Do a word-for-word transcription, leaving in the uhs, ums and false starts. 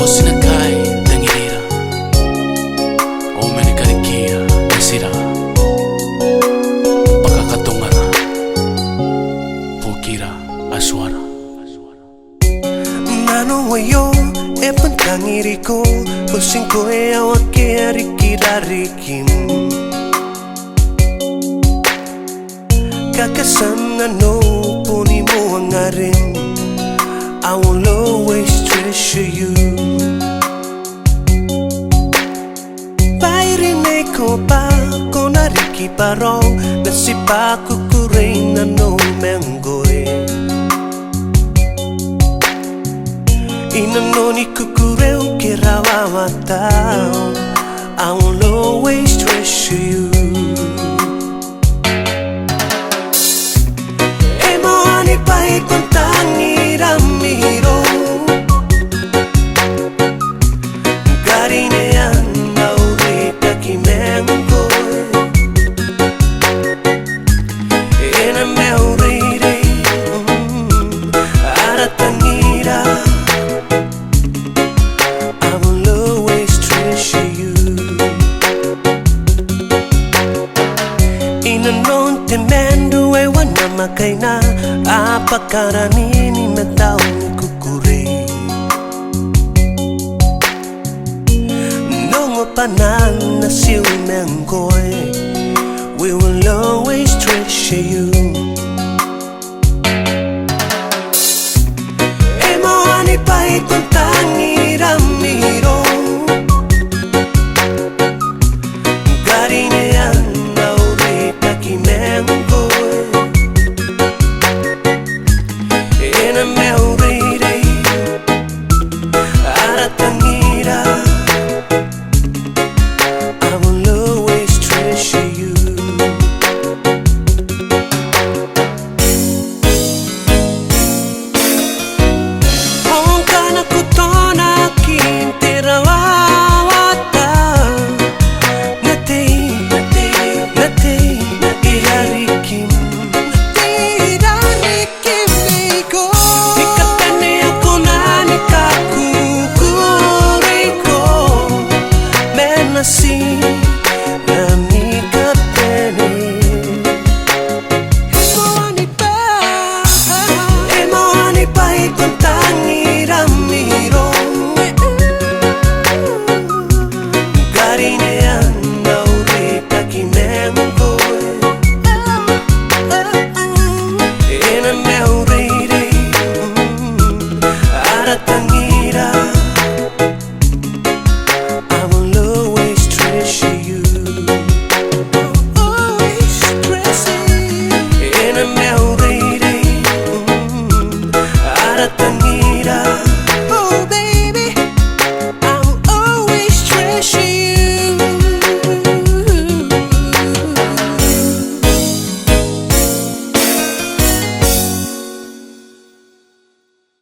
Ao ti na kaai tangirira ao mani karikiia natira bwa kakatongana buokira Atuara. Nano aio e bon tangiriko, bwa ti ngkoe ao akea riki rarikim. Kakaetan nanou bon i moangarim, I will always treasure you. Bwa I rineko bwa ko na riki bwa raou, ma ti bwa kukurei nanou ma ngkoe. I nanon kukurei ke rawawata, I will always treasure you. E moan bwai bon tangira mirou, karinean au reitaki ma ngkoe. E na maureirei, mm, ara tangira, I will always treasure you. I nanon te mando e wana makaina, a bwakara nini ma tau ni kukurei. N ongo bwanaan natiu ma ngkoe, we will always treasure you.